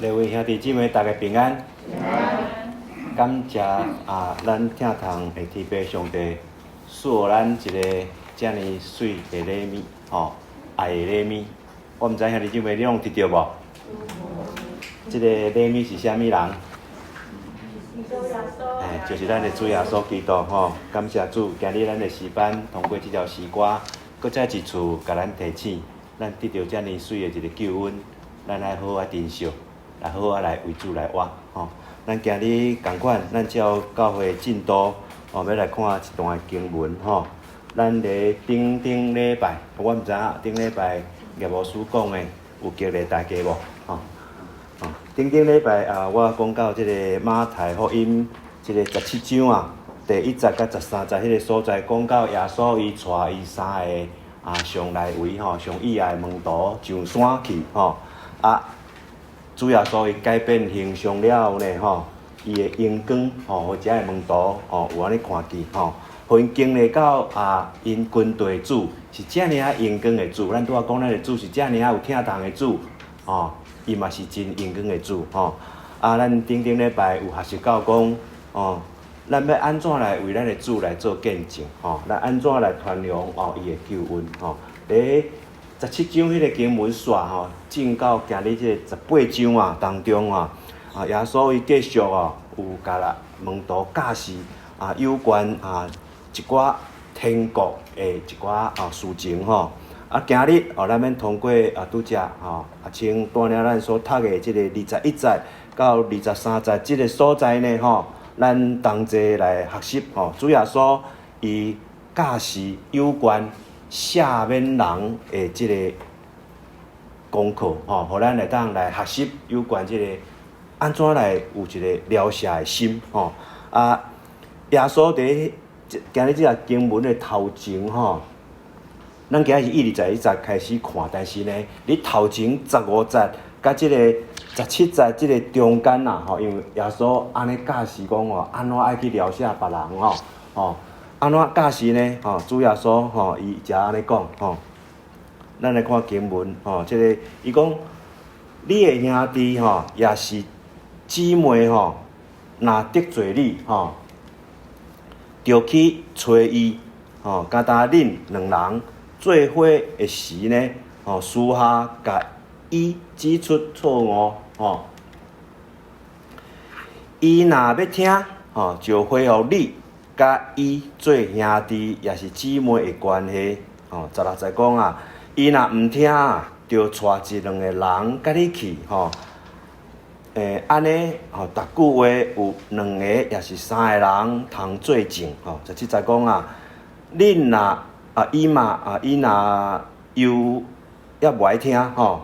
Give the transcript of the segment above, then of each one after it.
各位兄弟姊妹，大家平安。感謝啊，咱疼痛的天父上帝賜予咱一个遮爾媠的禮物，吼，愛的禮物。我毋知兄弟姊妹你攏有得著無？這个禮物是啥物人？哎，就是咱的主耶穌基督吼。感謝主，今日咱的詩班通過這條詩歌，閣再一次共咱提醒，咱得著遮爾媠的一个救恩，咱愛好好珍惜，來好好來為主來活吼。咱今日仝款，咱照教會進度哦，欲來看一段經文吼。咱佇頂頂禮拜，我毋知影頂禮拜葉牧師講的有激勵大家無？吼，吼，頂頂禮拜啊，我講到這個馬太福音這个17章啊，第1節佮13節彼个所在，講到耶穌伊帶伊三个啊上來位吼，上意愛的門徒上山去吼，啊。主耶穌伊改變形象了後呢，吼，伊的榮光吼，予遮的門徒吼有按呢看見吼，予𪜶經歷到啊，𪜶跟隨主是遮爾仔榮光的主。咱拄仔講咱的主是遮爾仔有疼痛的主，吼，伊嘛是真榮光的主，吼。啊，咱頂頂禮拜有學習到講，哦，咱欲按怎來為咱的主來做見證，吼，咱按怎來傳揚哦伊的救恩，吼。佇17章彼个經文煞吼，進到今日這个18章啊當中啊，啊耶穌伊繼續哦，有共咱門徒教示啊有關啊一寡天國的一寡啊事情吼。啊，今日哦，咱欲通過啊拄才吼阿青帶領咱所讀的這个21節到23節這个所在呢吼，咱同齊來學習吼，主耶穌伊教示有關赦免人的這个功課吼，予咱會當來學習有關這个按怎來有一个饒赦的心吼。啊，耶穌佇今日這个經文的頭前吼，咱今日是以21節開始看，但是呢，你頭前15節佮這个17節這个中間啊吼，因為耶穌按呢教示講吼，按怎愛去饒赦別人吼，吼。按怎教示呢？吼，主耶穌吼，伊就按呢講吼。咱來看經文吼，這个伊講，你的兄弟吼，抑是姊妹吼，若得罪你吼，著去揣伊吼，敢焦恁兩人做伙的時呢，吼，私下共伊指出錯誤吼。伊若欲聽吼，就恢復你佮伊做兄弟抑是姊妹的關係，吼，16節講啊，伊若毋聽啊，著帶一兩个人佮你去，吼，按呢，吼，逐句話有兩个抑是三个人通做證，吼，17節講啊，恁若啊，伊嘛啊，伊若猶猶無愛聽，吼，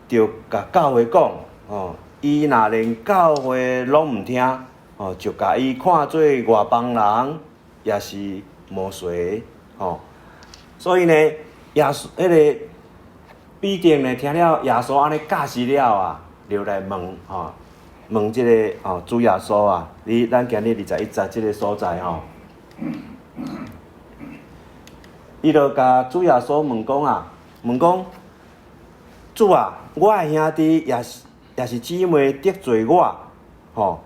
著共教會講，吼，伊若連教會攏毋聽，吼，就共伊看做外邦人，抑是毛稅，吼。所以呢，耶穌彼个彼得呢，聽了耶穌按呢教示了啊，就來問吼，問這个吼主耶穌啊，你咱今日21節這个所在吼，伊就共主耶穌問講啊，問講主啊，我的兄弟抑是抑是姊妹得罪我，吼。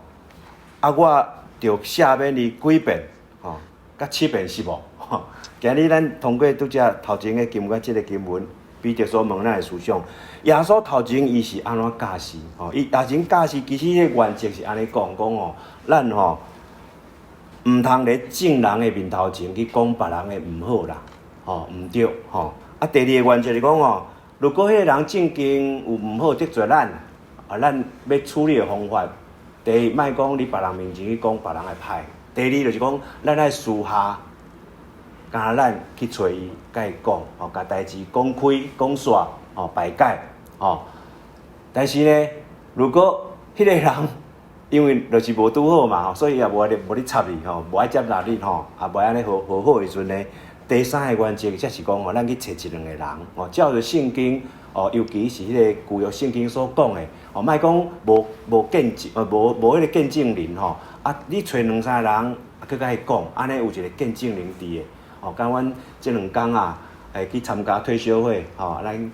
啊，我著赦免伊幾遍，吼，佮七遍是無？今日咱通過拄才頭前的經文，這个經文，彼得所問咱的思想，耶穌頭前伊是按怎教示？吼，伊頭前教示其實彼个原則是按呢講，講吼，咱吼毋通佇眾人的面頭前去講別人的毋好啦，吼，毋對，吼。啊，第二个原則是講吼，如果彼个人正經有毋好得罪咱，啊，咱欲處理的方法。第一，莫講佇別人面前去講別人的歹；第二，就是講咱愛私下，敢若咱去揣伊，共伊講，吼，共代誌講開、講煞，吼，排解，吼。但是呢，如果彼个人因為就是無拄好嘛，吼，所以也無愛無咧插你，吼，無愛接納你，吼，也無按呢和和好的時陣呢，第三个原則才是講吼，咱去揣一兩個人，吼，照著聖經。哦，尤其是彼个舊約聖經所講的，哦，莫講無無見證，無無彼个見證人吼，啊，你揣兩三个人，啊，去共伊講，按呢有一个見證人佇的，哦，敢阮這兩工啊，會去參加退修會，吼，咱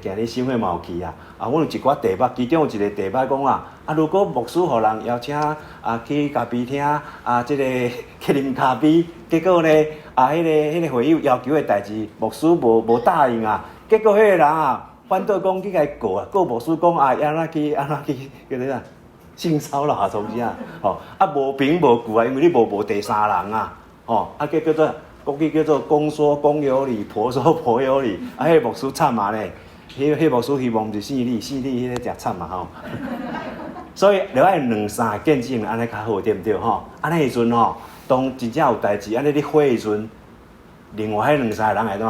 今日新會嘛有去啊，啊，阮有一寡題目，其中有一個題目講啊，啊，如果牧師予人邀請啊去咖啡廳啊，這個去啉咖啡，結果呢，啊，彼個會友要求的代誌，牧師無答應啊，結果彼個人啊，反倒講去共伊告啊，告牧師講啊，按怎去按怎去叫做啥？性騷擾啊，創啥？吼，啊，無憑無據啊，因為你無第三人啊，吼，啊，叫做國語叫做公說公有理，婆說婆有理，啊，彼個牧師慘啊咧，彼牧師希望毋是姓李，姓李彼個誠慘啊吼。所以著愛兩三個見證，按呢較好，對毋對吼？按呢時陣吼，當真正有代誌，按呢咧火的時陣，另外彼兩三個人會怎？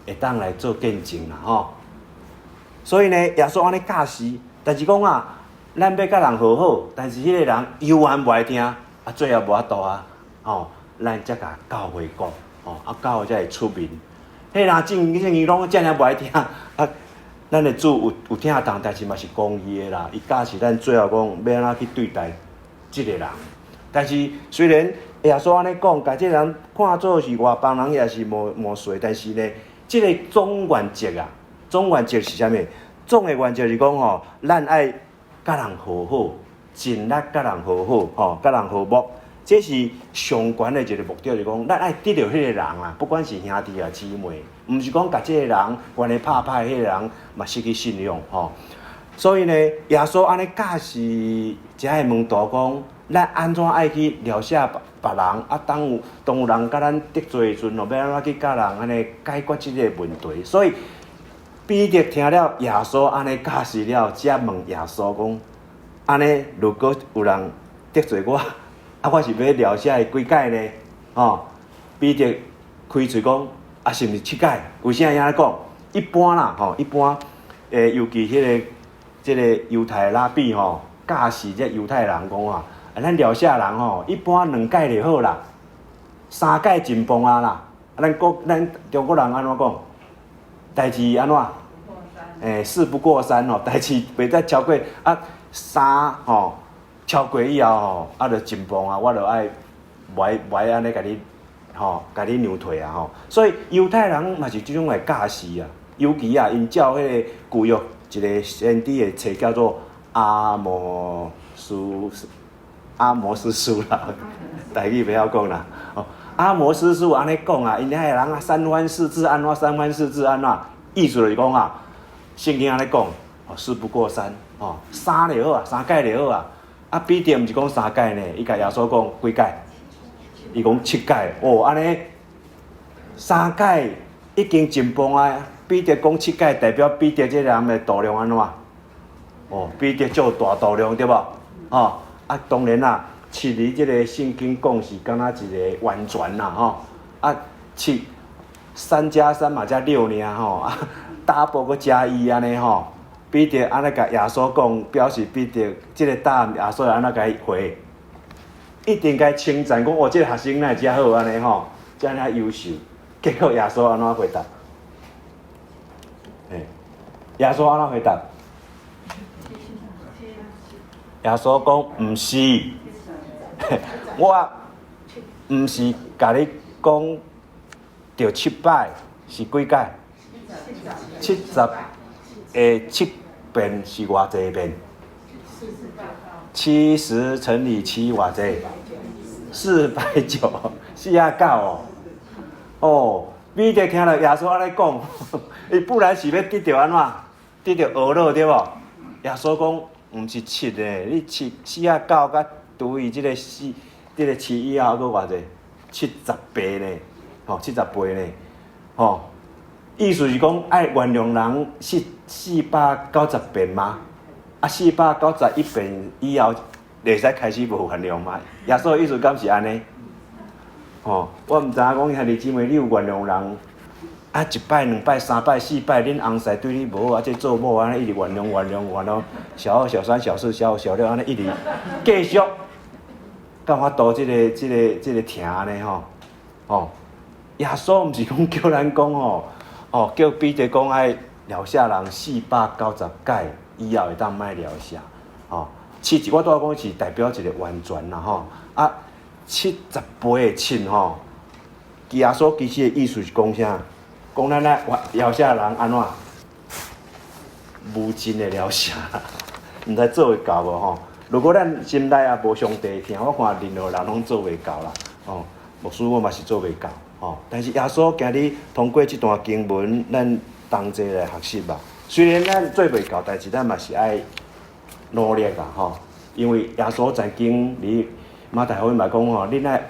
會當來做見證啦吼。所以呢，耶穌按呢教示，但是講啊，咱欲佮人和好，但是彼個人猶原無愛聽，啊，最後無法度啊，吼。咱才共教會講，吼，啊，教會才會出面。彼人正正伊攏遮爾無愛聽，啊，咱的主有疼痛，但是嘛是公義的啦。伊教示咱最後講欲按怎去對待這個人。但是雖然耶穌按呢講，共這個人看做是外邦人，也是無罪，但是呢，這個總原則啊，總原則是啥物？總的原則是講吼，咱愛佮人和好，盡力佮人和好，吼，佮人和睦。這是上懸的一個目的，就是講，咱愛得著彼個人啊，不管是兄弟抑姊妹，毋是講共這個人關係拍歹，彼個人嘛失去信仰吼。所以呢，耶穌按呢教示遮的門徒講，咱按怎愛去饒赦別人啊？當有人共咱得罪的時陣，欲按怎去共人按呢解決這個問題？所以彼得聽了耶穌按呢教示了，才問耶穌講：按呢，如果有人得罪我，啊，我是欲饒赦伊幾擺呢？吼，彼得開喙講，啊，是毋是七擺？為啥會按呢講？一般啦，吼，一般，尤其彼個這個猶太拉比吼，教示這猶太人講啊，啊，咱饒赦人吼，一般兩擺就好啦，三擺真磅啊啦。啊，咱中國人按怎講？代誌按怎？事不過三吼，代誌袂使超過啊三吼。超過以後吼，啊，就真磅啊！我就愛無愛按呢共你吼，共你讓退啊吼。所以猶太人嘛是這種的教示啊，尤其啊，𪜶照彼個舊約一個先知的冊叫做阿摩司阿摩司書啦，台語袂曉講啦。哦，阿摩司書按呢講啊，𪜶遐的人啊，三番四次按怎，三番四次按怎，意思就是講啊，聖經按呢講，哦，事不過三，哦，三就好啊，三擺就好啊。啊，彼得毋是講三擺呢，伊共耶穌講幾擺？伊講七擺。哦，按呢三擺已經真磅啊！彼得講七擺，代表彼得這個人的度量按怎？哦，彼得足大度量對無？哦，啊，當然啦，七佇這個聖經講是敢若一個完全啦，吼。啊，七三加三嘛才六爾吼，啊，double 閣加一按呢吼。彼得按呢共耶穌講，表示彼得這個答案，耶穌會按怎共伊回？一定共伊稱讚講，哦，這個學生哪會遮好按呢吼，遮爾優秀。結果耶穌按怎回答？耶穌按怎回答？耶穌講，毋是，我毋是共你講著七擺，是幾擺？70的七遍是偌濟遍？70乘以7偌濟？490，49哦。哦，彼得聽著耶穌按呢講，伊本來是欲得著按怎？得著呵咾對無？耶穌講，毋是七咧，你七49佮除以這個四，這個七以後閣偌濟？70呢？吼，70倍呢？吼。意思是講愛原諒人490遍嗎？啊，491遍以後，會使開始無原諒嗎？耶穌的意思敢是按呢？吼，我毋知影講兄弟姊妹，你有原諒人？啊，一擺、兩擺、三擺、四擺，恁翁婿對你無好，啊，這做某按呢一直原諒、原諒、原諒，小二、小三、小四、小五、小六，按呢一直繼續，敢有法度這个、這个、這个疼按呢吼？吼，耶穌毋是講叫咱講吼。哦，叫彼得講愛饒赦人490擺以後會當莫饒赦。哦，七，我拄仔講是代表一個完全啦吼。啊，70倍的七吼，耶穌其實的意思是講啥？講咱愛饒赦人按怎？無盡的療赦，毋知做會到無吼？如果咱心內也無上帝疼，我看任何人攏做袂到啦。吼，牧師我嘛是做袂到。吼，但是耶穌今日通過這段經文，咱同齊來學習吧。雖然咱做袂到，但是咱嘛是愛努力啊！吼，因為耶穌曾經佇馬太福音嘛講吼，恁愛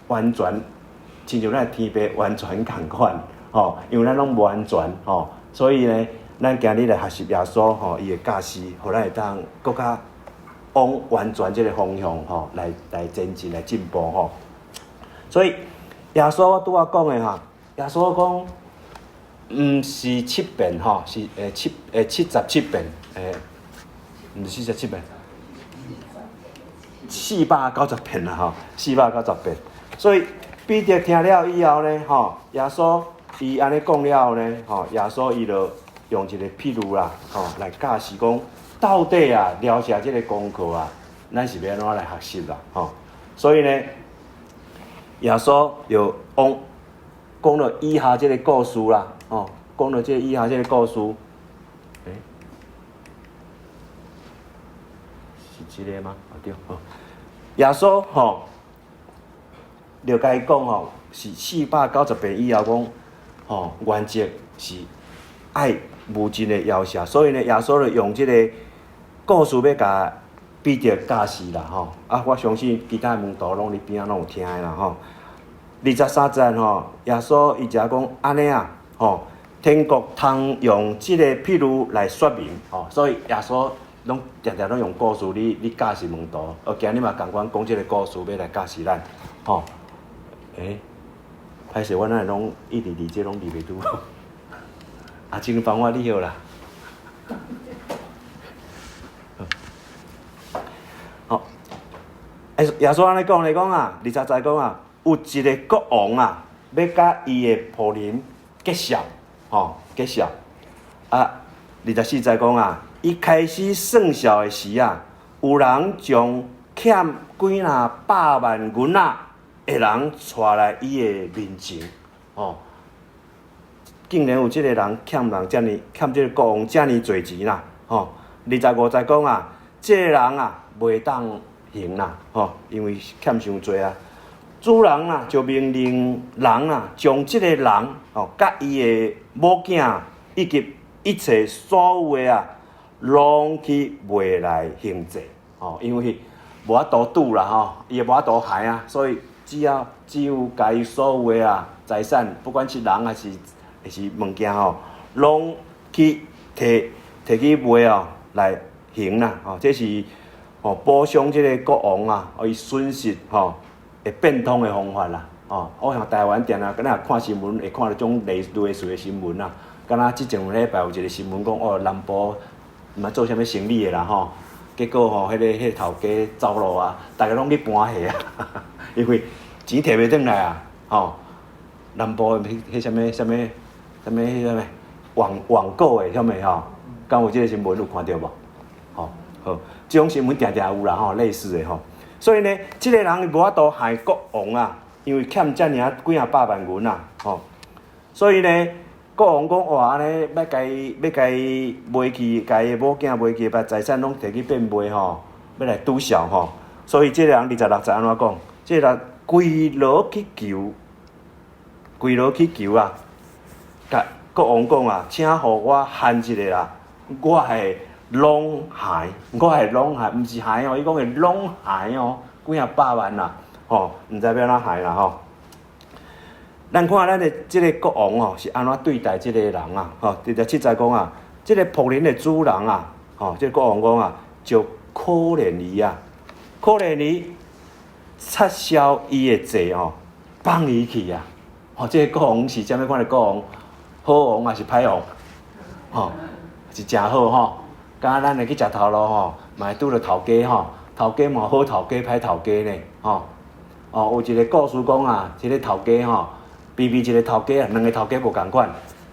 完全，親像咱的天父完全仝款，吼，因為咱攏無完全，吼，所以呢，咱今日來學習耶穌吼，伊的教示，予咱會當閣較往完全這个方向吼，來前進來進步吼。所以耶穌我拄仔講的哈，耶穌講，毋是七遍吼，是77遍，毋是47遍，490遍啦吼，四百九十遍。所以彼得聽了以後呢，吼，耶穌伊按呢講了後呢，吼，耶穌伊就用一個譬喻啦，吼，來教示講，到底啊，饒赦這个功課啊，咱是欲按怎來學習啦，吼。所以呢，耶穌就講講了以下這个故事啦，吼，講了這以下這个故事，是這个嗎？啊對，好，耶穌吼，就共伊講吼，是490遍以後講，吼，原則是愛無盡的饒赦，所以呢，耶穌就用這个故事欲共彼得教示啦，吼，啊，我相信其他門徒攏佇邊仔攏有聽的啦，吼。23節吼，耶穌伊就講按呢啊，吼，天國通用這个譬喻來說明，吼，所以耶穌攏定定攏用故事，你教示門徒，哦，今日嘛仝款講這个故事，欲來教示咱，吼。歹勢，我哪會攏一直佇這攏離袂拄。阿靜幫我你好啦。好，耶穌按呢講咧，講啊，20節講啊，有一个國王啊，欲佮伊的僕人結數，吼，結數。啊，24節講啊，伊開始算數的時啊，有人將欠幾若百萬銀仔的人帶來伊的面前，吼，竟然有這个人欠人遮爾，欠這个國王遮爾濟錢啦，吼。25節講啊，這个人啊，袂當還啦，吼，因為欠傷濟啊。主人啊，就命令人啊，將這个人吼，佮伊的某囝以及一切所有的啊，攏去賣來還債，吼，因為無法度拄啦，吼，伊也無法度還啊，所以只有共伊所有的啊財產，不管是人還是物件吼，攏去提提去賣哦，來還啦，吼，這是吼補償這个國王啊，予伊損失吼會變通的方法啦，吼，我想台灣定定，敢若看新聞會看著這種類似的新聞啦，敢若這前禮拜有一个新聞講哦，南部毋知做啥物生理的啦吼，結果吼，彼个頭家走路啊，逐家攏去搬貨啊，因為錢提袂轉來啊，吼，南部彼啥物網購的啥物吼，敢有這个新聞有看著無？吼，好，這種新聞定定有啦吼，類似的吼。所以呢，這个人伊無法度害國王啊，因為欠遮爾幾仔百萬銀啊，吼。所以呢，國王講哇，按呢欲共伊賣去，共伊的某囝賣去，把財產攏提去變賣吼，欲來拄數吼。所以這個人26節按怎講？這个人跪落去求，跪落去求啊！共國王講啊，請予我還一下啦，我的攏還，我的攏還，毋是還哦，伊講的攏還哦，幾仔百萬啦，吼，毋知欲按怎還啦吼。咱看咱的這个國王吼是按怎對待這个人啊？吼，27節講啊，這个僕人的主人啊，吼，這个國王講啊，就可憐伊啊，可憐伊，撤銷伊的債吼，放伊去啊。吼，這个國王是啥物款的國王？好王還是歹王？吼，是誠好吼。敢若咱會去食頭路吼，嘛會拄著頭家吼，頭家嘛好頭家歹頭家呢，吼。哦，有一个故事講啊，這个頭家吼，偏偏一个頭家啊，兩个頭家無仝款，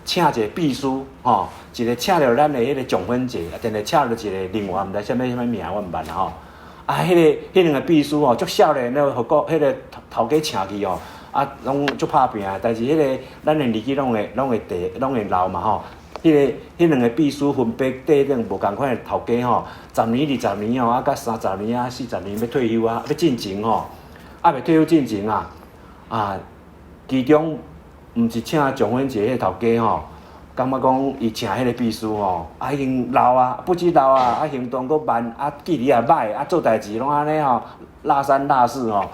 請一个秘書吼，一个請著咱的彼个總分姐，啊，定定請著一个另外毋知啥物啥物名，我毋捌啦吼。啊，彼兩个秘書吼，足少年了，予國彼个頭家請去吼，啊，攏足拍拚，但是彼个咱的年紀攏會攏會長攏會老嘛吼。彼兩个秘書分別缀頂無仝款的頭家吼，十年、20年吼，啊，佮30年啊、40年欲退休啊，欲進前吼，啊，欲退休進前啊，啊，其中毋是請張粉一个彼頭家吼，感覺講伊請彼個秘書吼，啊，已經老啊，不止老啊，啊，行動閣慢，啊，記憶力也歹，啊，做代誌攏按呢吼，落三落四吼，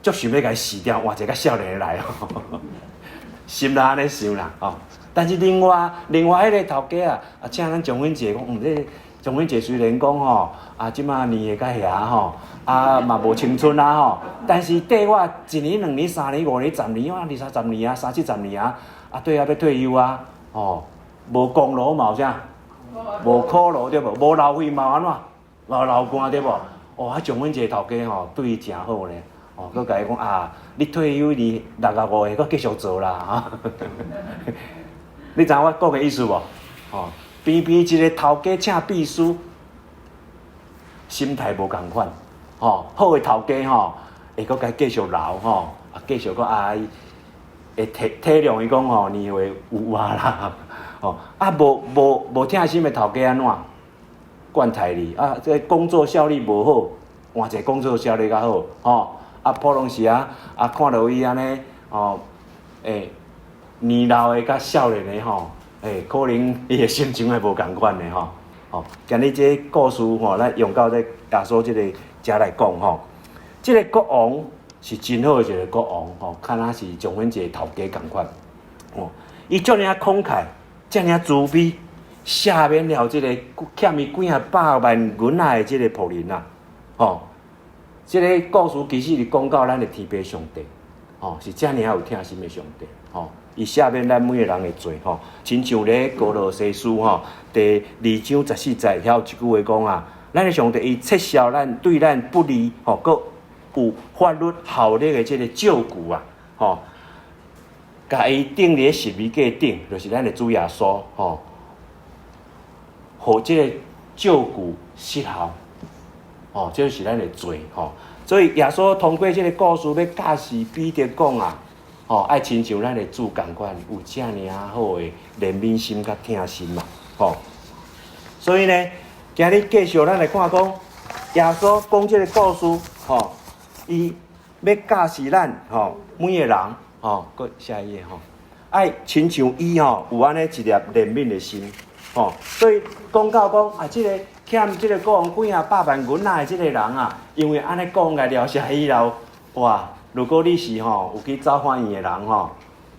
足想欲共伊辭掉，換一个較少年的來吼，心內按呢想啦吼。但是另外彼個頭家啊，啊，請咱張粉姐講，這張粉姐雖然講吼，啊，這馬年歲較遐吼，啊，嘛無青春啊吼，但是綴我一年、兩年、3年、5年、十年，啊，二三十年啊，三四十年啊，啊，對啊，欲退休啊，吼，無功勞嘛有啥？無苦勞對無？無流血嘛有按怎？無流汗對無？哦，啊，張粉姐頭家吼，對伊誠好呢，哦，閣共伊講啊，你退休你65歲，閣繼續做啦，哈。你知影我講的意思無？吼，偏偏一个頭家請秘書，心態無仝款，吼，好的頭家吼，會閣共伊繼續留吼，啊，繼續閣啊，會體諒伊講吼，年歲有啊啦，吼，啊，無疼心的頭家按怎？慣台你啊，這個工作效率無好，換一個工作效率較好，吼，啊，普通時啊，啊，看著伊按呢，吼，欸，年老的佮少年的吼，欸，可能伊的心情會無仝款的吼。吼，今日這个故事吼，咱用到這耶穌這个遮來講吼，這个國王是真好的一个國王吼，敢若是將阮一个頭家仝款。哦，伊遮爾仔慷慨，遮爾慈悲，赦免了這个欠伊幾仔百萬銀仔的這个僕人啊。吼，這个故事其實是講到咱的天父上帝，吼，是遮爾仔有疼心的上帝，吼。伊赦免咱每个人的罪，吼，親像咧歌羅西書吼第2章14節，遐有一句話講啊，咱的上帝伊撤銷咱對咱不義吼，閣有法律效力的這个借據啊，吼，共伊釘佇十字架頂，就是咱的主耶穌吼，予這个借據失效，吼，這是咱的罪吼，所以耶穌通過這个故事欲教示彼得講啊。吼，愛親像咱的主仝款，有遮爾仔好的憐憫心佮疼心嘛，吼。所以呢，今日繼續咱來看講，耶穌講這个故事，吼，伊欲教示咱，吼，每个人，吼，閣下一頁吼，愛親像伊吼，有按呢一粒憐憫的心，吼。所以講到講啊，這个欠這个國王幾仔百萬銀仔的這个人啊，因為按呢講來了謝以後，哇！如果你是吼有去走法院的人吼，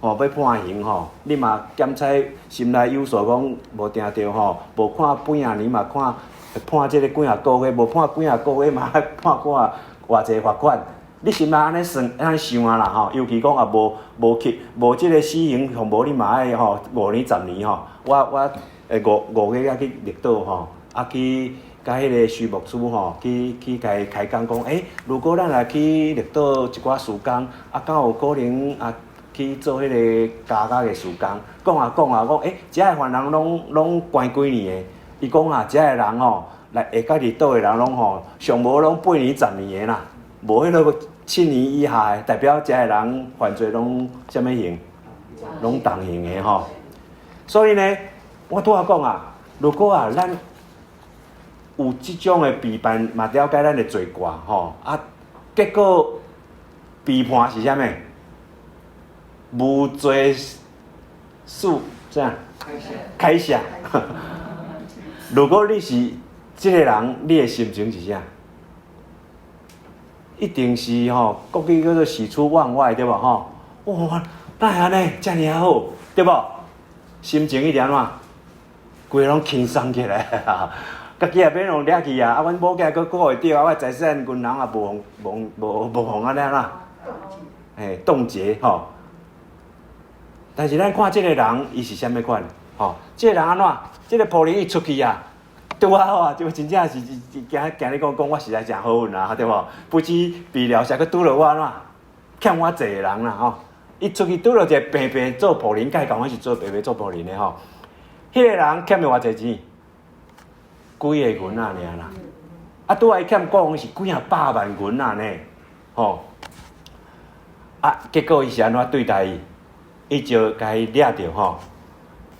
吼欲判刑吼，你嘛檢查心內有數講無定著吼，無判幾仔年嘛看判這个幾仔個月，無判幾仔個月嘛判幾偌濟罰款。你心內按呢算按呢想啊啦吼，尤其講啊無去無這个死刑，上無你嘛愛吼5年10年吼。我5月仔去綠島吼，啊去。佮彼个徐牧師吼，去共伊開講講，欸，如果咱若去綠島一寡事工，啊，敢有可能啊去做彼个加額的時工？講啊講啊講，欸，遮的犯人攏關幾年的？伊講啊，遮的人吼，來會到綠島的人攏吼，上無攏8年10年的啦，無彼个7年以下的，代表遮的人犯罪攏啥物刑？攏重刑的吼。所以呢，我拄仔講啊，如果啊，咱有這種的批判，嘛了解咱的罪過吼啊，結果被判是啥物？無罪死啥？開赦。如果你是這个人，你的心情是啥？一定是吼，國語叫做喜出望外，對無吼？哇，哪會按呢？遮爾仔好，對無？心情一定按怎？規个攏輕鬆起來。家己也免予掠去啊！啊，阮某囝閣顧會著啊，我財產銀行也無予無予按呢啦，嘿，凍結吼。但是咱看這个人，伊是啥物款？吼，這个人按怎？這个僕人伊出去啊，拄仔好啊，就真正是今今日講講，我實在誠好運啊，對無？不止被掠殺，閣拄著我按怎？欠我債的人啦吼！伊出去拄著一个平平做僕人，佮伊仝款是做平平做僕人的吼。彼个人欠伊偌濟錢？幾个銀仔爾啦，啊，拄仔伊欠國王是幾仔百萬銀仔呢，吼！啊，結果伊是按怎對待伊？伊就共伊掠著吼，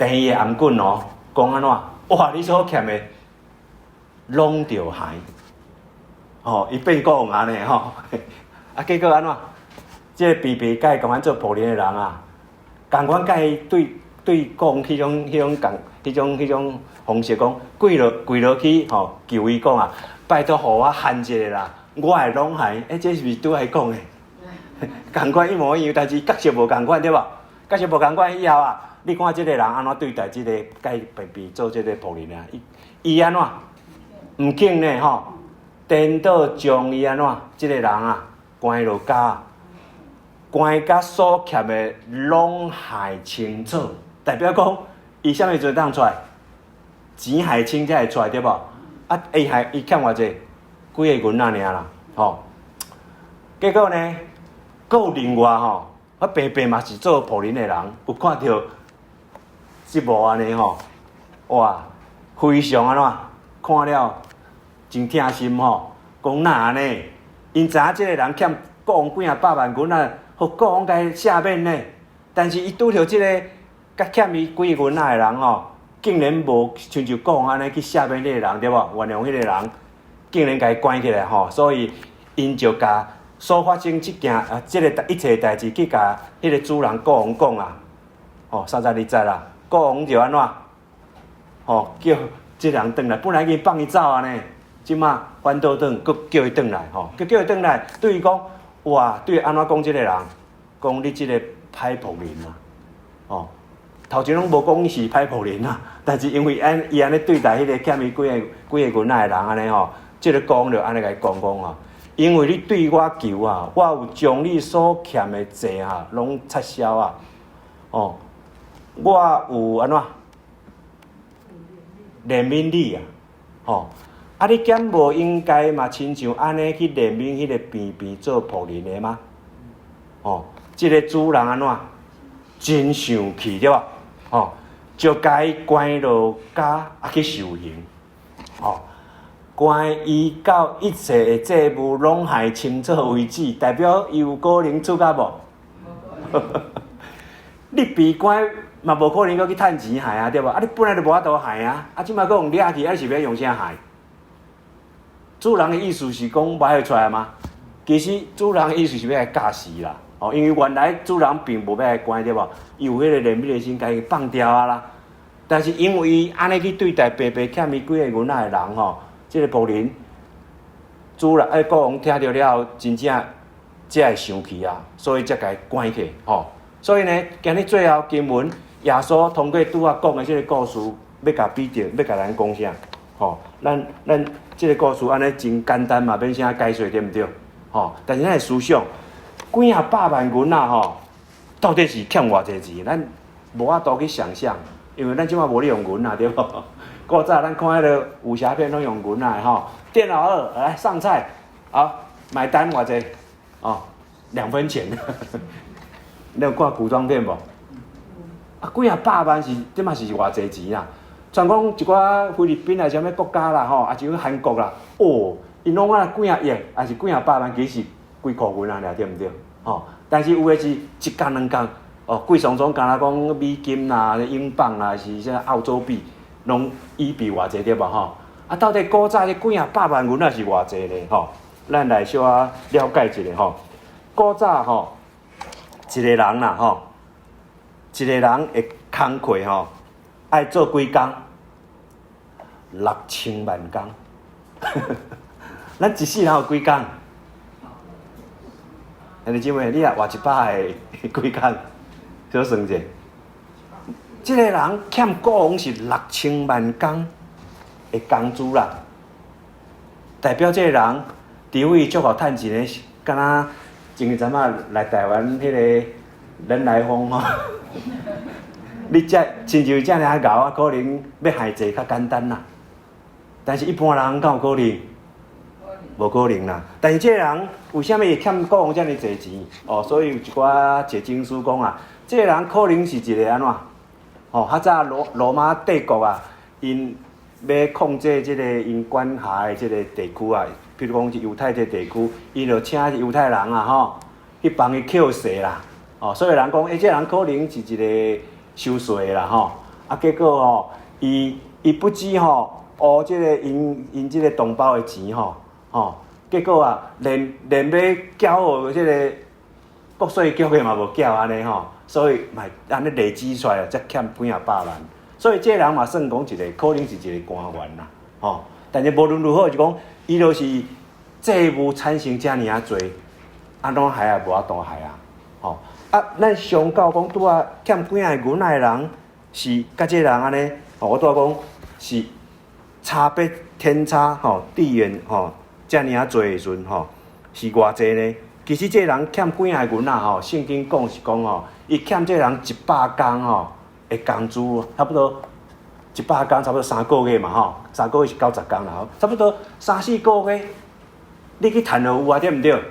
但伊的頷頸哦，講按怎？哇！你所欠的攏著還。吼，伊變國王按呢吼，啊，結果按怎？這個平平佮伊仝款做僕人的人啊，仝款佮伊對對講彼種彼種共彼種彼種方式講，跪落跪落去吼，求伊講啊，拜託予我還一下啦，我會攏還。欸，這是毋是拄仔伊講的？仝款一模一樣，但是角色無仝款對無？角色無仝款以後啊，你看這個人按怎對待這個佮伊平平做這個僕人啊？伊伊按怎？毋肯呢吼，顛倒將伊按怎？這個人啊，關落監，關甲所欠的攏還清楚，代表講伊啥物時陣當出來？錢還清才會出來對無？啊，伊還伊欠偌濟？幾個銀仔爾啦，吼。結果呢，閣有另外吼，我平平嘛是做僕人的人，有看著這幕按呢吼，哇，非常按怎？看了真疼心吼，講哪按呢？𪜶知影這個人欠國王幾仔百萬銀仔，予國王共伊赦免呢。但是伊拄著這個佮欠伊幾個銀仔的人吼，竟然無親像國王按呢去赦免彼個人，對無？原諒彼個人，竟然共伊關起來吼，所以𪜶就共所發生這件啊，這個一切代誌去共彼個主人國王講啊，吼，32節啦，國王就按怎？吼，叫這個人轉來，本來已經放伊走啊呢，這馬反倒轉，閣叫伊轉來，吼，閣叫伊轉來，對伊講，哇，對按怎講這個人？講你這個歹僕人啊，吼，頭前攏無講伊是歹僕人啊，但是因為按伊按呢對待彼個欠伊幾個幾個銀仔的人按呢吼，這個國王就按呢共伊講講吼，因為你對我求啊，我有將你所欠的債啊，攏撤銷啊，哦，我有按怎？憐憫你啊，吼！啊，你敢無應該嘛親像按呢去憐憫彼個平平做僕人的嗎？吼，這個主人按怎？真生氣對無？吼，就共伊關落監啊去受刑，吼，關伊到一切的債務攏還清楚為止，代表伊有可能出獄無？你被關嘛無可能閣去趁錢還啊，對無？啊，你本來就無法度還啊，啊，這馬閣予掠去，啊，你是欲用啥還？主人的意思是講無愛出來嗎？其實主人的意思是欲共伊教死啦，哦，因為原來主人並無欲共伊關，對無？伊有彼個憐憫的心，共伊放掉啊啦。但是因為伊按呢去對待白白欠伊幾個銀仔的人吼，這個僕人主人哎，國王聽著了後，真正才會生氣啊，所以才共伊關起吼。所以呢，今日最後經文，耶穌通過拄仔講的這個故事，欲共彼得，欲共咱講啥？吼，咱咱這個故事按呢真簡單嘛，免啥解說對毋對？吼，但是咱會思想，幾仔百萬銀仔吼，到底是欠偌濟錢？咱無法度去想象，因為咱這馬無咧用銀仔對無？古早咱看彼個武俠片攏用銀仔的吼。店老二來上菜，好，買單偌濟？哦，2分錢。你有看古裝片無？啊，幾仔百萬是這馬是偌濟錢啊？傳講一寡菲律賓還是啥物國家啦，吼，抑是韓國啦，哦，𪜶攏啊幾仔億，抑是幾仔百萬，其實是幾箍銀仔爾，對毋對？吼，但是有的是一角兩角，哦，貴爽爽，敢若講美金啦、英鎊啦，是啥澳洲幣，攏以幣偌濟對無？吼，啊，到底古早這幾仔百萬銀仔是偌濟咧？吼，咱來小可了解一下吼。古早吼，一個人啦，吼，一個人的工課吼，愛做幾工？6000萬工。咱一世人有幾工？兄弟姊妹，你若活100歲，幾工？小算者。這個人欠國王是六千萬工的工資啦，代表這個人除非足夠趁錢的，敢若前一陣仔來台灣彼個人來瘋吼，你這親像遮爾仔𠢕啊，可能欲害債較簡單啦。但是一般人敢有可能？無可能啦。但是這個人為啥物會欠國王遮爾濟錢？哦，所以有一寡解經師講啊，這個人可能是一個按怎？哦，較早羅羅馬帝國啊，𪜶欲控制這個𪜶管轄的這個地區啊，比如講是猶太這個地區，𪜶就請猶太人啊，吼，去幫伊扣稅啦。哦，所以人講，欸，這個人可能是一個收稅的啦，吼。啊，結果吼，伊不止吼，訛這个𪜶這个同胞的錢吼，吼，結果啊，連欲繳予這个國稅局的嘛無繳按呢吼，所以嘛按呢累積出來，才欠幾仔百萬。所以這个人嘛算講一个，可能是一个官員啦，吼。但是無論如何，就講伊就是債務產生遮爾仔濟，按怎害也無法度害啊，吼。啊，咱相較講拄仔欠幾仔個銀仔的人，是佮這个人按呢，我拄仔講是差別天差吼，地遠吼，遮爾仔濟的時陣吼，是偌濟呢？其實這个人欠幾仔個銀仔吼，聖經講是講吼，伊欠這个人100工吼的工資，差不多100工，差不多三個月嘛吼，三個月是90工啦吼，差不多三四個月，你去趁就有啊，對毋對？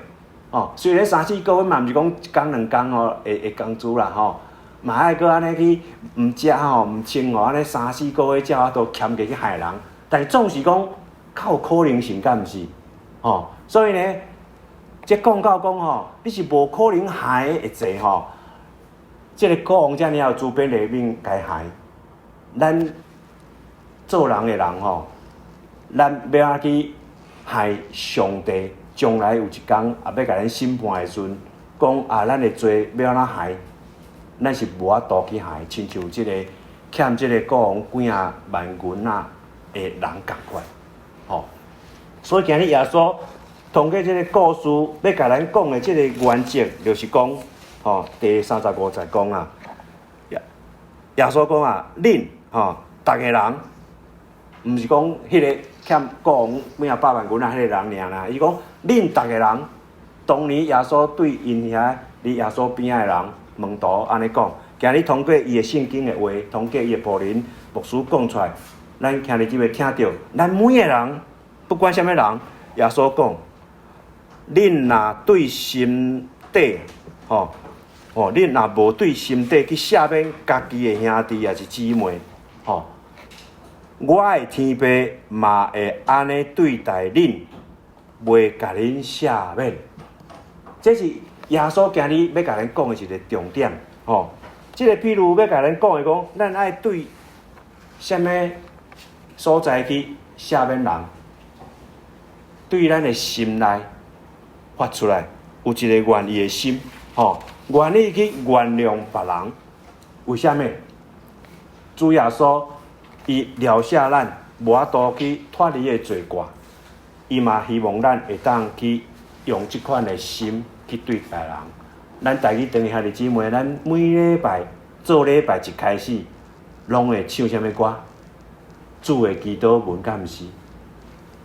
哦，雖然三四個月嘛，毋是講一工兩工吼，會工資啦吼，嘛愛閣按呢去毋食吼，毋穿吼，按呢三四個月才有法度欠過去害人。但是總是講較有可能性，敢毋是？吼，所以呢，這講到講吼，你是無可能還的債吼，這個國王遮爾有慈悲憐憫，共還。咱做人的人吼，咱欲按怎去害上帝？將來有一工啊，欲共咱審判的時陣，講啊，咱的罪欲按怎還？咱是無法度去還，親像這個欠這個國王幾仔萬銀仔的人仝款，吼。所以今日耶穌通過這個故事，欲共咱講的這個原則，就是講，吼，第35節講啊，耶穌講啊，恁吼，逐個人，毋是講彼個欠國王幾仔百萬銀仔彼個人爾啦，伊講恁逐個人，當年耶穌對𪜶遐佇耶穌邊仔的人門徒按呢講，今日通過伊的聖經的話，通過伊的僕人牧師講出來，咱兄弟姊妹聽著，咱每個人不管啥物人，耶穌講，恁若對心底，吼，哦，恁若無對心底去赦免家己的兄弟抑是姊妹，吼，我的天父嘛會按呢對待恁，袂共恁赦免。這是耶穌今日欲共咱講的一個重點，吼。這個譬如欲共咱講的講，咱愛對啥物所在去赦免人，對咱的心內發出來有一個願意的心，吼，願意去原諒別人。為啥物？主耶穌伊饒赦咱，無法度去脫離的罪過，伊嘛希望咱會當去用這款的心去對待人。咱台語堂的兄弟姊妹，咱每禮拜做禮拜一開始，攏會唱啥物歌？主的祈禱文，敢毋是？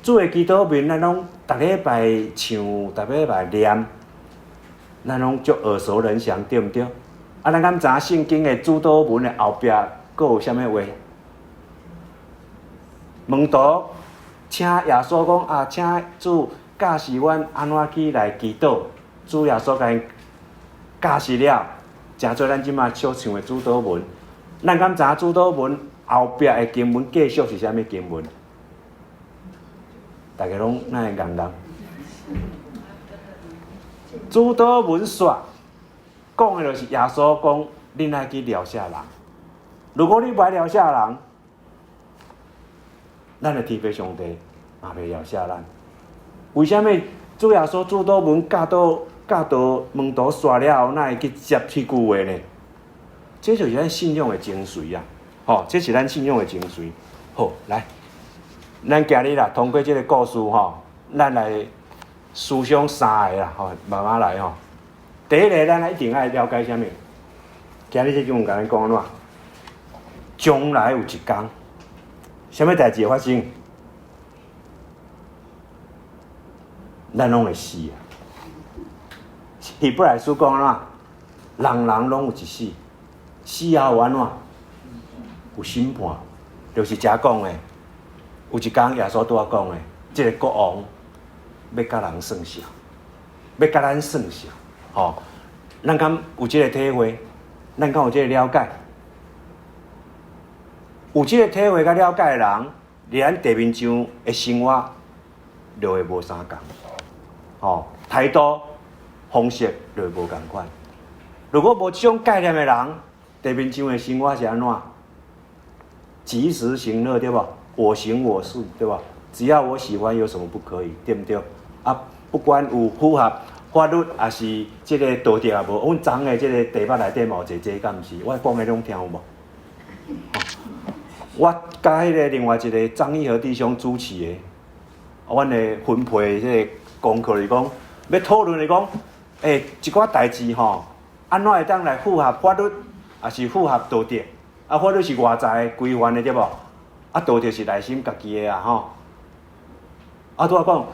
主的祈禱文，咱攏逐禮拜唱，逐禮拜念，咱攏足耳熟能詳，對毋對？啊，咱敢知影聖經的主禱文的後壁，閣有啥物話？門徒請耶穌講啊，請主教示阮按怎去來祈禱。主耶穌共𪜶教示了，成做咱這馬所唱的主禱文。咱敢知影主禱文後壁的經文繼續是啥物經文？大家攏哪會戇戇？主禱文煞講的就是耶穌講，恁愛去饒赦人。如果你無愛饒赦人，咱的天父上帝嘛袂饒赦咱。為啥物主耶穌主禱文教導門徒煞了後，哪會去接這句話呢？這就是咱信仰的精髓啊！吼，這是咱信仰的精髓。好，來，咱今日啦，通過這個故事吼，咱來思想三个啦，吼，慢慢來吼。第一个，咱一定愛了解啥物？今日這經文共咱講按怎？將來有一工，啥物代誌會發生？咱攏會死啊！希伯來書講按怎？人人攏有一死，死後有按怎？有審判，就是遮講的。有一工耶穌拄仔講的，這个國王欲共人算數，欲共咱算數，吼！咱敢有這个體會？咱敢有這个了解？有這个體會佮了解的人，佇咱地面上的生活就會無相仝，吼，態度方式就會無仝款。如果無這種概念的人，地面上的生活是按怎？及時行樂，對無？我行我素，對無？只要我喜歡，有什麼不可以？對毋對？啊，不管有符合法律，抑是這个道德也無，阮昨昏的這个題目內底嘛有一个這敢毋是？我講的攏聽有無？我佮彼个另外一个張義和弟兄主持的，阮的分配這个功課是講，欲討論的講，一寡代誌吼，按怎會當來符合法律，抑是符合道德？啊，法律是外在規範的對無？啊，道德是內心家己的啊吼。啊，拄仔講，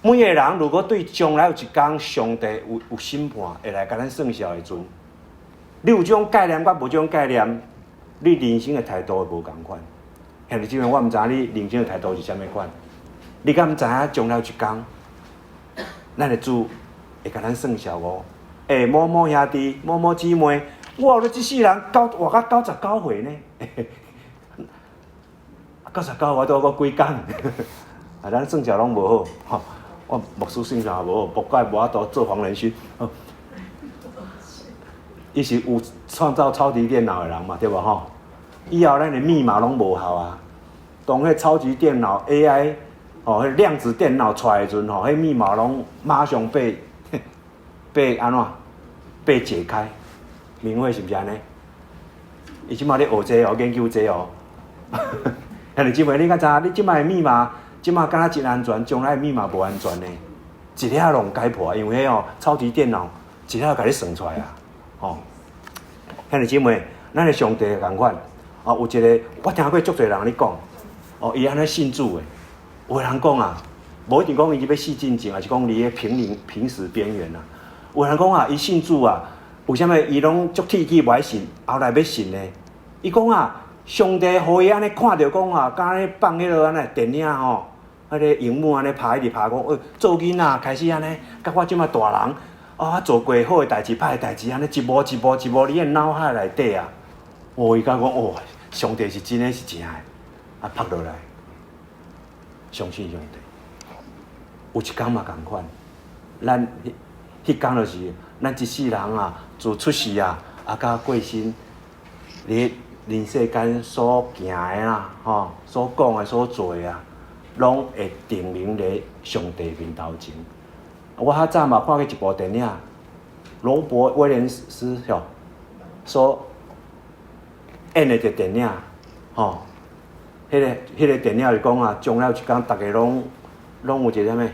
每个人如果對將來有一工上帝有審判，會來共咱算數的時陣，你有這種概念佮無這種概念，你人生的態度會無仝款。兄弟姊妹，我毋知影你人生的態度是啥物款。你敢知影將來有一工，咱的主會共咱算數哦？欸，某某兄弟、某某姊妹，我予你這世人活到99歲呢？99我拄閣幾工？啊，咱算數攏無好，吼！我牧師算數也無好，無怪無法度做黃仁勳。伊是有創造超級電腦的人嘛，對無吼？以後咱的密碼攏無效啊！當彼超級電腦 AI 吼，彼量子電腦出來的時陣吼，彼密碼攏馬上被按怎被解開？明慧是毋是按呢？伊這馬咧學這哦，研究這哦。兄弟姊妹，你敢知影？你這馬的密碼，這馬敢若真安全，將來的密碼無安全呢？一下攏解破，因為彼哦超級電腦一下共你算出來啊！吼，兄弟姊妹，咱的上帝仝款啊，有一个我聽過足濟人咧講，哦，伊按呢信主的，有的人講啊，無一定講伊欲死進前，抑是講佇咧瀕臨瀕死邊緣啊。有的人講啊，伊信主啊，為啥物伊攏足鐵齒無愛信，後來欲信呢？伊講啊，上帝予伊按呢看著講啊，敢咧放彼个按呢電影吼，彼个螢幕按呢拍一直拍講，做囡仔開始按呢，佮我這馬大人，啊，我做過好的代誌、歹的代誌，按呢一幕一幕一幕佇的腦海內底啊。哦，伊感覺講，哦，上帝是真的是正的，啊，拍落來，相信上帝。有一工嘛仝款，咱彼彼工就是咱這世人啊，自出世啊，啊，到過身，佇人世間所行的啦，吼，所講的、所做的啊，攏會定名佇上帝面頭前。我較早嘛看過一部電影，羅伯威廉斯吼所演的一个電影，吼，彼个電影是講啊，將來有一工，逐家攏有一个啥物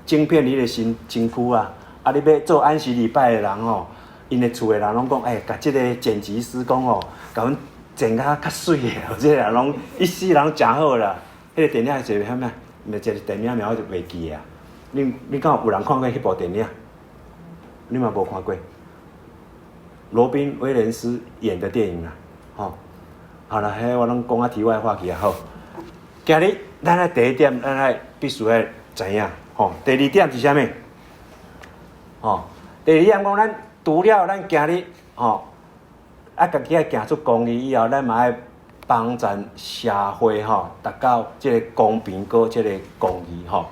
晶片佇你的身軀啊，啊，你欲做安息禮拜的人吼，𪜶的厝的人攏講，欸，共這个剪輯師講吼，共阮剪甲較媠的，這个人攏一世人誠好啦。彼个電影是一个啥物？毋是一个電影名，我就袂記啊。你敢有人看過彼部電影？你嘛無看過？羅賓威廉斯演的電影啊，吼。好啦，彼我攏講啊題外話去啊，好。今日咱愛第一點，咱愛必須愛知影，吼。第二點是啥物？吼，第二點講咱除了咱今日吼，啊，家己愛行出公義以後，咱嘛愛幫助社會吼，達到這个公平閣這个公義吼。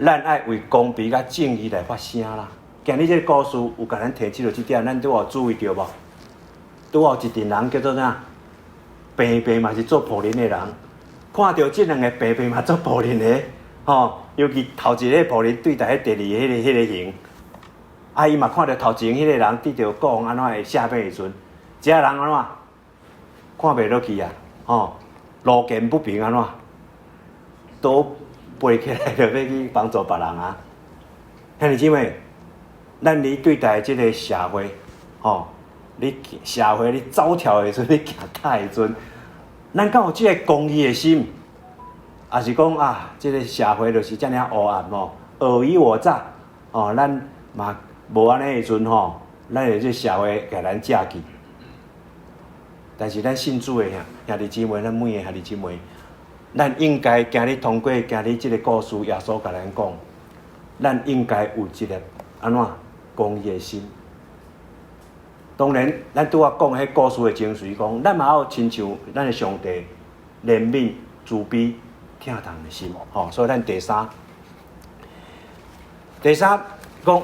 咱愛為公平佮正義來發聲啦。今日這个故事有共咱提醒著這點，咱拄有注意著無？拄好一陣人叫做啥？平平嘛是做僕人的人，看著這兩个平平嘛做僕人的，吼，尤其頭一个僕人對待彼第二彼个型，啊，伊嘛看著頭前彼个人得著國王按怎的赦免的時陣，這个人按怎看袂落去啊？吼，路見不平按怎，刀背起來就欲去幫助別人啊！兄弟姊妹，咱佇對待這个社會，吼，你社會你走跳的時陣，你行塔的時陣，咱敢有這个公義的心？抑是講啊，這个社會就是遮爾黑暗吼，爾虞我詐哦，咱嘛無按呢的時陣吼，咱會這社會共咱食去。但是咱信主的兄弟姊妹，咱每个兄弟姊妹，咱應該今日通過今日這个故事，耶穌共咱講，咱應該有一个按怎公義的心。當然，咱拄仔講彼故事的精髓，講咱嘛有親像咱的上帝憐憫、慈悲、疼痛的心，吼。所以咱第三，第三講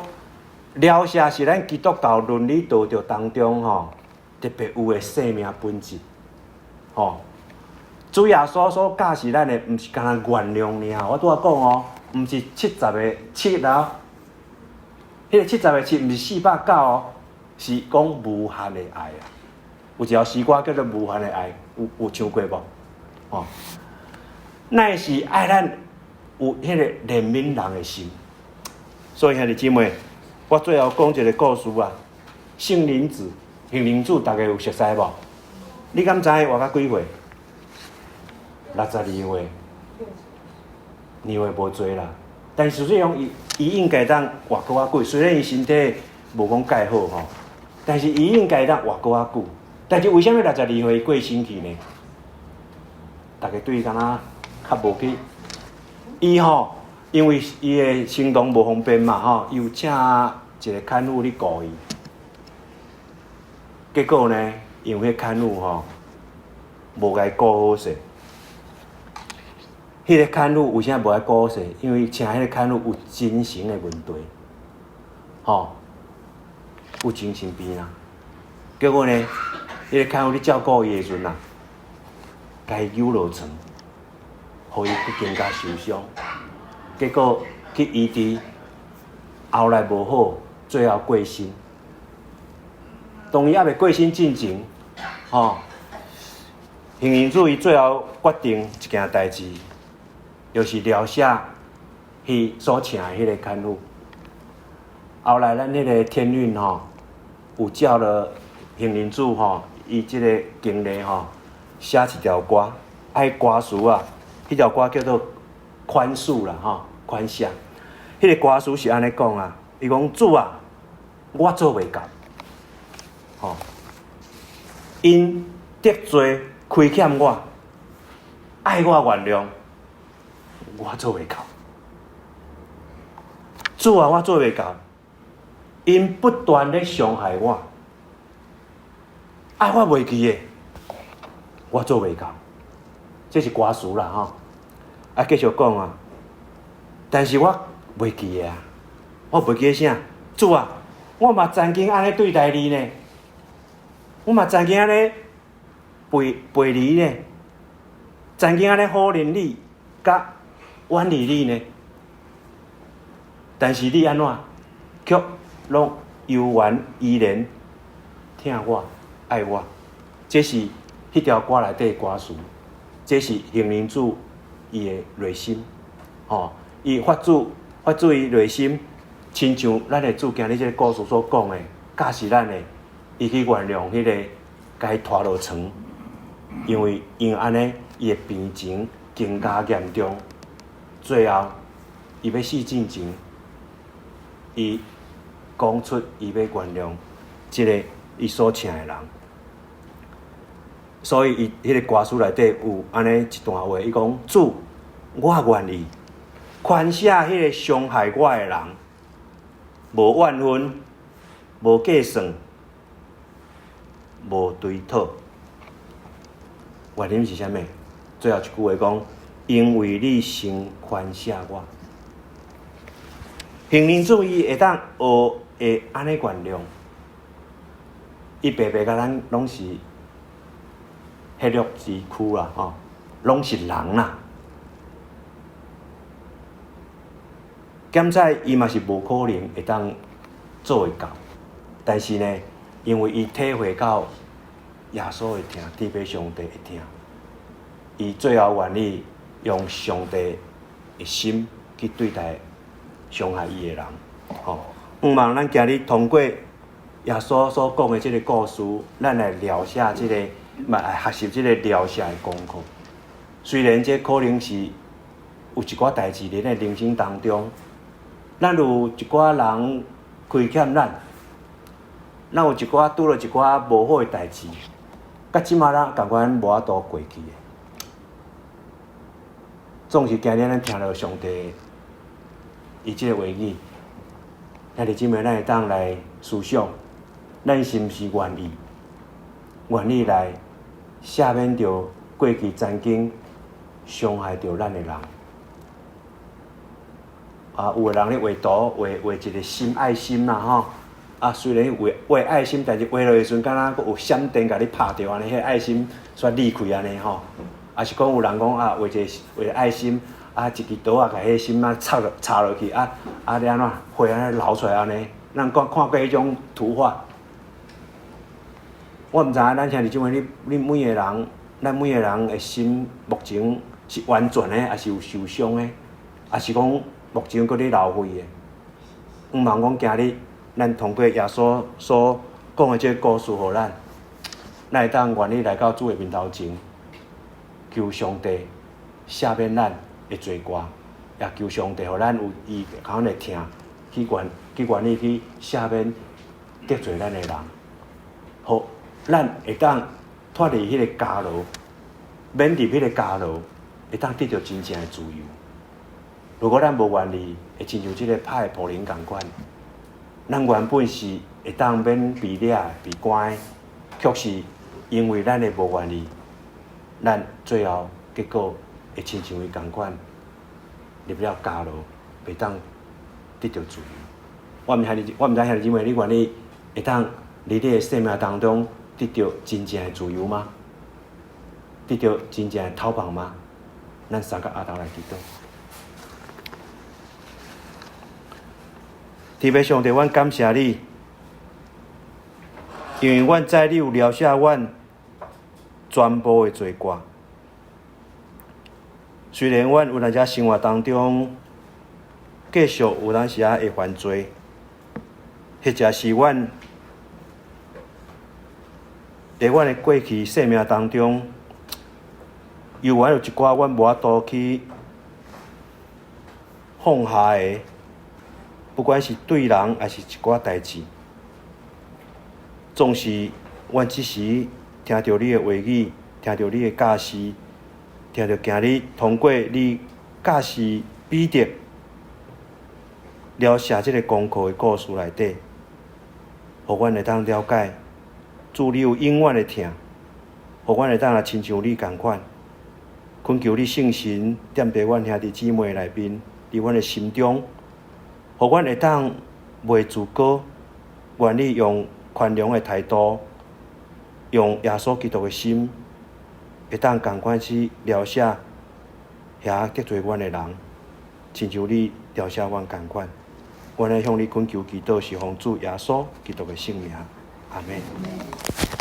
饒赦是咱基督教倫理道德當中吼特別有的生命本質，吼，主耶穌所教示咱的，毋是干焦原諒爾。我拄仔講哦，毋是七十个七啊，彼个七十个七毋是409哦，是講無限的愛啊。有一條詩歌叫做《無限的愛》，有唱過無？吼，乃是愛咱有彼个憐憫人的心。所以兄弟姊妹，我最後講一個故事啊。杏仁子，杏仁子，大家有熟似無？你敢知伊活到幾歲？62歲，年歲無濟啦。但是實際上，伊應該當活閣較久。雖然伊身體無講蓋好吼，但是伊應該當活閣較久。但是為啥物62歲伊過身去呢？大家對伊敢若較無去。伊吼，因為伊的行動無方便嘛吼，伊有請一個看護咧顧伊。結果呢，因為彼看護吼無共伊顧好勢。彼個看護為啥無愛顧好勢？因為請彼個看護有精神的問題，吼，有精神病啦。結果呢，彼個看護咧照顧伊的時陣啊，共伊扭落床，予伊閣更加受傷。結果去醫治，後來無好，最後過身。當伊猶未過身進前，吼，杏仁子伊最後決定一件代誌，就是饒赦彼所請的彼个看護。後來咱彼个天運吼，有照了杏仁子吼，伊這个經歷吼，寫一條歌，啊，歌詞啊，彼條歌叫做寬恕啦，吼，寬赦。彼个歌詞是按呢講啊，伊講主啊，我做袂到，吼，𪜶得罪虧欠我，愛我原諒，我做袂到。主啊，我做袂到，𪜶不斷咧傷害我，啊，我袂記得，我做袂到。這是歌詞啦，吼。啊，繼續講啊，但是我袂記得啊，我袂記得啥？主啊，我嘛曾經按呢對待你呢，我嘛曾經按呢背離呢，曾經按呢否認你，佮遠離你呢。但是你按怎，卻攏猶原依然疼我、愛我，這是彼條歌內底的歌詞，這是杏仁子伊的內心，吼，伊發自伊內心，親像咱的主今日這個故事所講的，教示咱的，伊去原諒彼个共伊拖落床，因為按呢，伊的病情更加嚴重，最後伊欲死進前，伊講出伊欲原諒這个伊所請的人，所以伊彼个歌詞內底有按呢一段話，伊講：主，我願意寬赦彼個傷害我的人，無怨恨，無計算，無追討。原因是啥物？最後一句話講：因為你先寬赦我。杏仁子伊會當學會按呢原諒，伊白白共咱攏是血肉之軀啦，吼，攏是人啦。檢採伊嘛是無可能會當做會到，但是呢，因為伊體會到耶穌的疼，天父上帝的疼，伊最後願意用上帝的心去對待傷害伊的人，吼。向望咱今日通過耶穌所講的這个故事，咱來療赦這个，嘛來學習這个療赦的功課。雖然這可能是有一寡代誌佇咱人生當中，咱有一寡人虧欠咱，咱有一寡拄著一寡無好的代誌，到這馬咱感覺咱無法度過去的。總是今日咱聽著上帝伊這个話語，兄弟姊妹，咱會當來思想，咱是毋是願意來赦免著過去曾經傷害著咱的人？啊，有的人咧畫圖，畫畫一個心愛心啦，吼。啊，雖然畫畫愛心，但是畫落去時陣，敢若閣有閃電共你拍著按呢，彼個愛心煞裂開按呢吼。啊是講有人講啊，畫一個畫個愛心，啊一支刀仔共彼個心仔插落插落去，啊啊你按怎血按呢流出來按呢？咱看看過彼種圖畫。我毋知影咱兄弟姊妹，你你每個人，咱每個人的心目前是完全的，抑是有受傷的，抑是講目前閣咧流血的？毋茫講今日咱通過耶穌所講的這個故事，予咱，咱會當願意來到主的面頭前，求上帝赦免咱的罪過，也求上帝予咱有伊仝款的疼，去願去願意去赦免得罪咱的人，予咱會當脫離彼個監牢，免入彼個監牢，會當得著真正的自由。如果咱無願意，會親像這个拍的僕人仝款，咱原本是會當免被掠、被關的，卻是因為咱的無願意，咱最後結果會親像伊仝款，入了監牢，袂當得著自由。我毋兄弟，我毋知兄弟姊妹，你願意會當佇你的生命當中得著真正的自由嗎？得著真正的透放嗎？咱三個阿頭來祈禱。天父上帝，阮感謝你，因為阮知你有饒赦阮全部的罪過。雖然阮有當時生活當中繼續有當時仔會犯罪，或者是阮佇阮的過去生命當中，猶原有一寡阮無法度去放下的。不管是對人，抑是一寡代誌，總是阮這時聽著你的話語，聽著你的教示，聽著今日通過你教示彼得描寫這个功課的故事內底，予阮會當了解，主你有永遠的疼，予阮會當來親像你仝款，懇求你聖神踮佇阮兄弟姊妹內面，佇阮的心中。予阮會當袂自高，願意用寬容的態度，用耶穌基督的心，會當仝款去饒赦遐得罪阮的人，親像你饒赦阮仝款。阮來向你懇求祈禱，是奉主耶穌基督的聖名，阿們。